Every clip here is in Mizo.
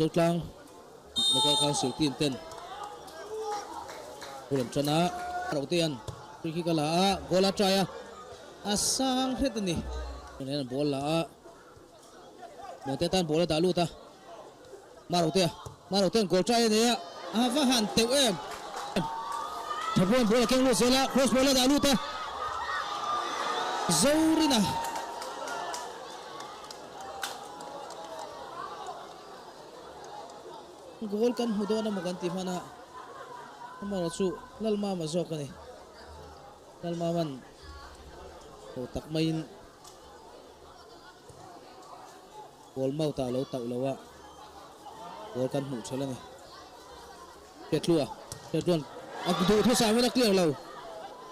Zotlang Local Council team ten bul an tan a. Rotea'n free kick a la a, goal a try a, a sang hret a ni. Tunah hian ball la a, Muantea tan ball a dah lut a, Marotea, Marotea'n goal try a nei a, a va han teuh em! Thapuan ball a keng lut zel a, cross ball a dah lut a, Zorina. Goal kan hmu dawn emaw kan ti hman a, amaherawh chu Lalmama zawk a ni. Lalmama'n ho tak maiin goal mouth ah a lo tauh lo a, goal kan hmuh thelh a ni. Petlua, Petlua'n a duh thusa angin a clear lo.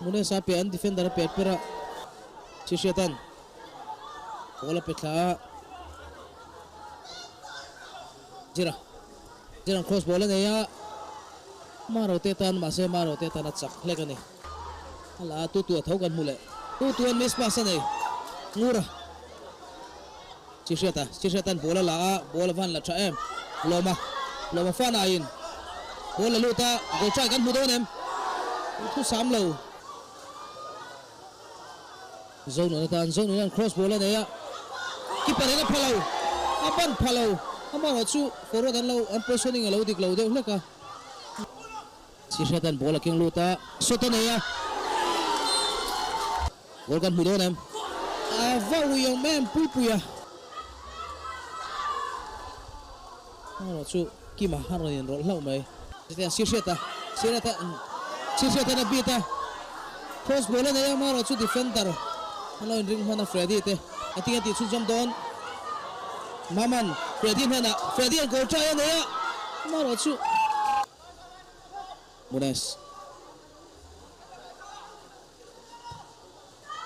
Munesa pe an defender a pet per a, Chihriata'n ball a pe thla a. Zira, Zira'n cross ball a nei a, Marote tan mahse Marote tan a chak hlek a ni. A la a, Tutu a tho kan hmu leh. Tutu an miss pass a nei. Ngura, Chihriata, Chihriata'n ball a la a, ball a van la tha em. Lawma, Lawma fan aiin ball a lut a, goal try kan hmu dawn em? Thu sam lo. Zonun atan Zonun an cross ball a nei a, keeper in a pha lo, a ban pha lo, amaherawh chu forward an lo an positioning a lo dik lo deuh hlek a. Sihriat an ball a keng lut a, shot a nei a, goal kan hmu dawn em? A va ui awm em pui pui a. Amaherawh chu Kima a rawn inrawlh hlauh mai. Chutiang Sihriata, Sihriata, Sihriata na beat a, cross ball a nei a, amaherawh chu defender an lo inring hman a, Freddy te a tinge tih chhunzawm dawn. Maman Freddy hnenah, Freddy an goal try a nei a, amaherawh chu Munes.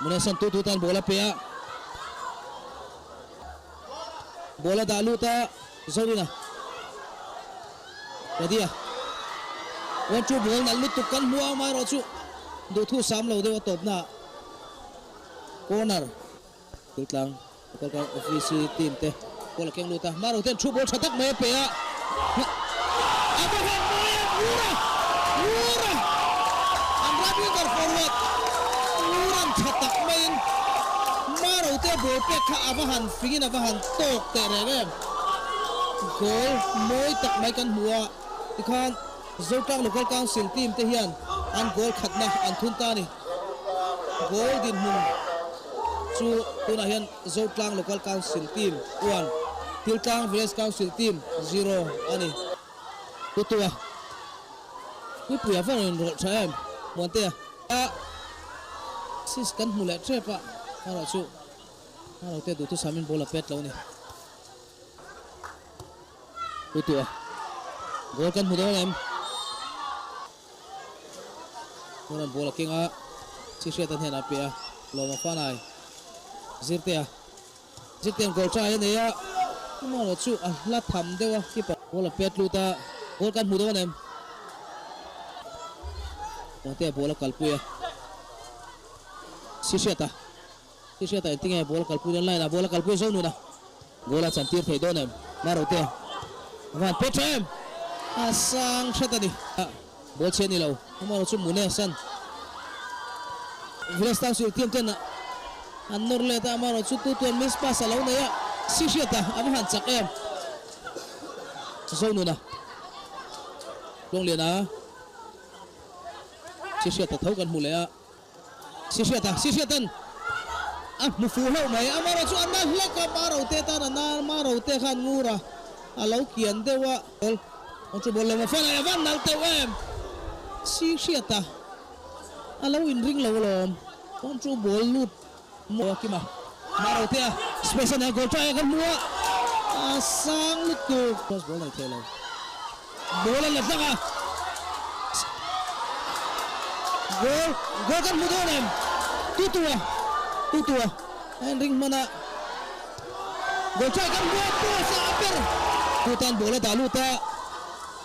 Munes an tutu tan ball a pe a, ball a dah lut a, Zorina Radia 1-2 ball nalh lutuk kan hmu a, amaherawh chu duhthu sam lo deuh a tawpna ah corner Thiltlang local car office team te ball a keng lut a, Maro ten thu ball tha tak mai a pe a, a va han mawi em! Ngura! Ngura! An right winger forward Ngura'n tha tak maiin Maro te ball pek kha a va han fingin a va han tawk teh reng em! Goal mawi tak mai kan hmu a, tikhan Zotlang Local Council team te hian an goal khatna an thun ta a ni. Goal dinhmun chu tunah hian Zotlang Local Council team 1, Tiltlang Village Council team 0 a ni. Tutua Puipuia va rawn inrawlh tha em Muantea? A assist kan hmu leh tep a, erawh chu Marote duhthusamin ball a pet lo a ni. Tutua goal kan hmu dawn em? Hmunan ball a keng a, Chihriata hnenah a pe a, Lawma Fanai Zirtea, Zirtea'n goal try a nei a, amaherawh chu a hla tham deuh a, keeper ball a pet lut a, goal kan hmu dawn em? Muantea ball a kalpui a, Chihriata, Chihriata engtinge ball a kalpui dawn, line ah ball a kalpui zo nun a. Goal a chantir thei dawn em? Marote a van pawt tha em? A sang hret a ni. Ball chhe a ni lo. Amaherawh chu Munes an Village Council team ten an nawr let a, amaherawh chu tu tuan miss pass a lo nei a, si hriat a, a va han chak em? Zonuna Tluangliana si hriat a tho kan hmu leh a. Si hriat a, si hriat an a hmu fuh hlauh mai. Amaherawh chu a na hlek a, Marote tan a na, Marote khan ngur a, a lo kian deuh a. Ball, aw chu ball lo maw fan a, a van nalh teuh em? Si hriat a, a lo inring lo alawm. Aw chu ball lut maw a kim a, Marote a space a nei a, goal try a kan hmu a, a sang lutuk. Cross ball nei thei lo. Ball a la hlak a, goal goal kan hmu dawn em? Tutua Tutua a inring hman a, goal try kan hmu a, post ah a per. Tutan ball a dah lut a,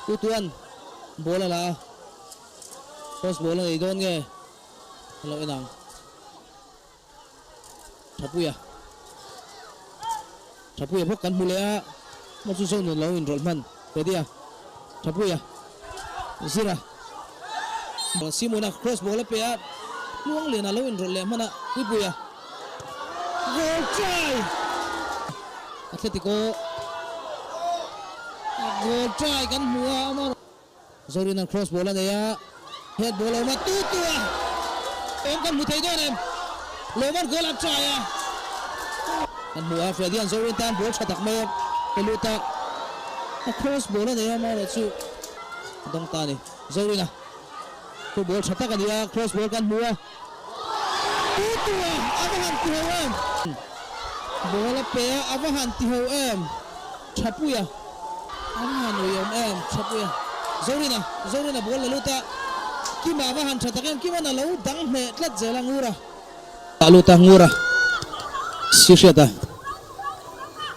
Tutuan ball a la a, post ball a nei dawn nge a lo en ang. Thapuia Thapuia bawk kan hmu leh a. Maw chu Zonun lo inrawlh hman Freddy-a, Thapuia, Zira, Simona cross ball a pe a, Tluangliana lo inrawlh leh hman a, Puipuia goal try! Atletico goal try kan hmu a, ama Zorina'n cross ball a nei a, head ball a awm a, tu tu a awm kan hmu thei dawn em? Lawman goal a try a. Kan hmu a, Freddy-a'n Zorin tan ball tha tak mai a pe lut a, a cross ball a nei a, amaherawhchu a dawng ta a ni. Zorina chu ball tha tak a ni a, cross ball kan hmu a, tu tu a, a va han ti ho em? Ball a pe a, a va han ti ho em? Thapuia, a va han uiawm em? Thapuia, Zorina, Zorina ball la lut a, Kima a va han tha tak em? Kima'n a lo dang hneh tlat zel a, Ngura. Dah lut a, Ngura, si hriat a,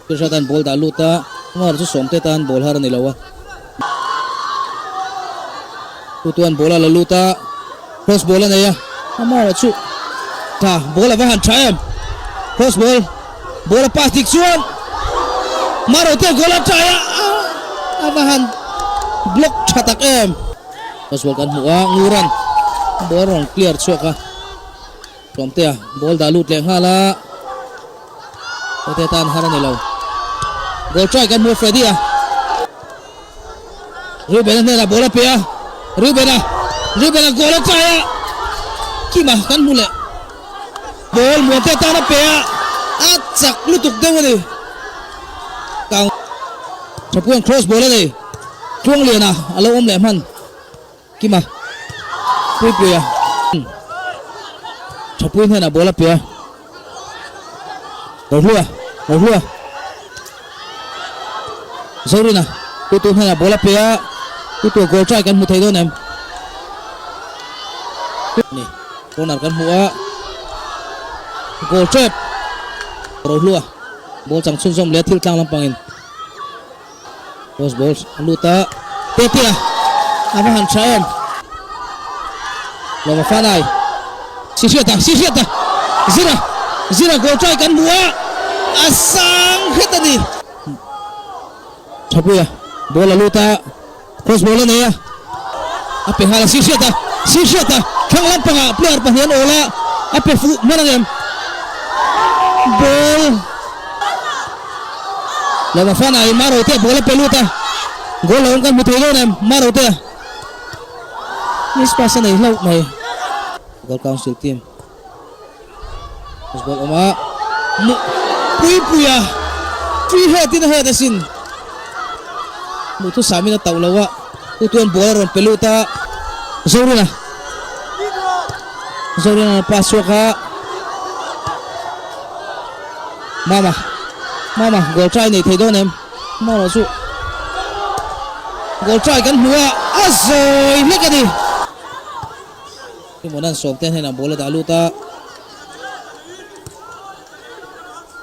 si hriat an ball dah lut a, Ngura chu sawmte tan ball har a ni lo a. Tutuan ball a la lut a, cross ball a nei a, amah erawh chu tha, ball a va han tha em, cross ball, ball a pass dik chuan Marote goal a try a, a va han block tha tak em. Cross ball kan hmu a, Nguran ball rawn clear chhuak a, Tlawmtea ball dah lut leh nghal a, Rote tan har a ni lo, goal try kan hmu a Freddy a. Reuben-a hnenah ball a pe a, Reuben-a, Reuben-a goal a chai a, Kima kan hmu leh. Ball Muante atan a pe a, a chak lutuk deuh a ni. Kang Thapuan cross ball a nei, Tluangliana a lo awm leh hman. Kima, Puipuia, Thapui hnenah ball a pe a, Rohlua, Rohlua, Zorina, Tutu hnenah ball a pe a, Tutu goal try kan hmu thei dawn em? Ni, corner kan hmu a, goal trap, Rohlua, ball chang chhunzawm leh thil tlang lampangin. Cross ball a lut a, Tetea a va han tha em? Lawma Fanai, si hriat a, si hriat a, Zira, Zira goal try kan hmu a, a sang hret a ni. Thapuia ball a lut a, cross ball a nei a, a pe nghal a, si hriat a, si hriat a, thlang lampangah player pahnih an awl a, a pe fuh hman ang em? Ball. Lawma Fanai Marotea ball a pe lut a, goal lo awm kan hmu thei dawn em? Marotea miss pass a nei hlauh mai. Goal Council team ball awm a, Puipuia free head in a head asin. Duhthusam in a tauh lo a, Tutuan ball a rawn pe lut a, Zorina. Zorina pass chhuak a. Mama, Mama, goal try nei thei dawn em? Mama chu goal try kan hmu a, a zawi hlek a ni. Timonan sawmte hnenah ball a dah lut a.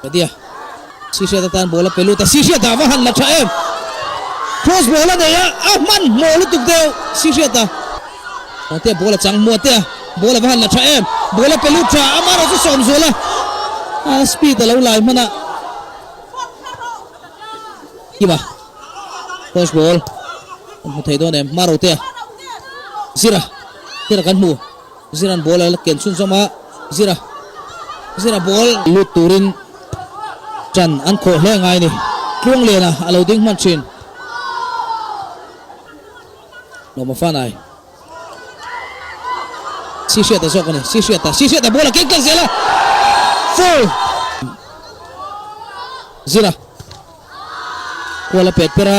Padia, Sihriat atan ball a pe lut a, Sihriat ah va han la tha em? Cross ball a nei a, a hmanhmawh lutuk deuh Sihriat a. Muantea ball a chang, Muantea ball a va han la tha em? Ball a pe lut tha, amaherawh chu sawm zual a, a speed a lo lai hman a. Kima cross ball kan hmu thei dawn em? Marotea, Zira, Zira kan hmu. Zira'n ball a la ken chhunzawm a, Zira, Zira ball lut turin ṭan an khawh hle ngai a ni. Tluangliana a lo ding hman ṭhin. Lawma Fanai. Si hriata zawk a ni, si hriata, si hriata ball a keng tlat zel a, foul! Zira kual a pet per a,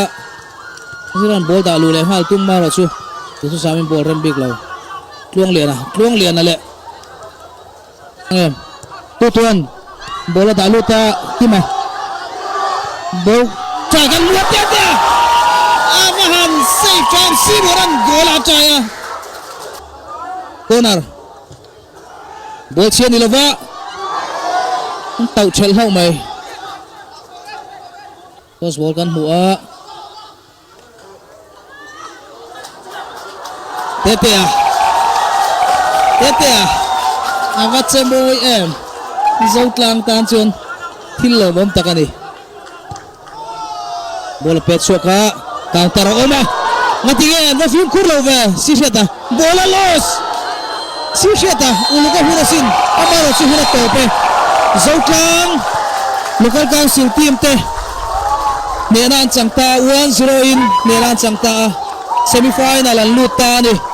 Zira'n ball dah luh leh nghal tum marawh chu Duhthusam-in ball rem bik lo. Tluangliana, Tluangliana leh em Tutuan ball a dah lut a, Kima ball try kan hmu a te te a, a va han save tha em, Seymour-a'n goal a try a, corner. Ball chhia ni lova an tauh thelh hlauh mai. First ball kan hmu a. Tetea. Tetea. A va che mawi em. Zotlang tan chuan thil lawmawm tak a ni. Ball a pet chhuak a, counter a awm a, ngati nge an va fimkhur lo ve si hriat a, ball a loss si hriat a, uluk a hun asin, amaherawh chu hun a tawp e. Zotlang Local Council team te hnehna an chang ta a, 1-0 in hnehna an chang ta a, semi final an lut ta a ni.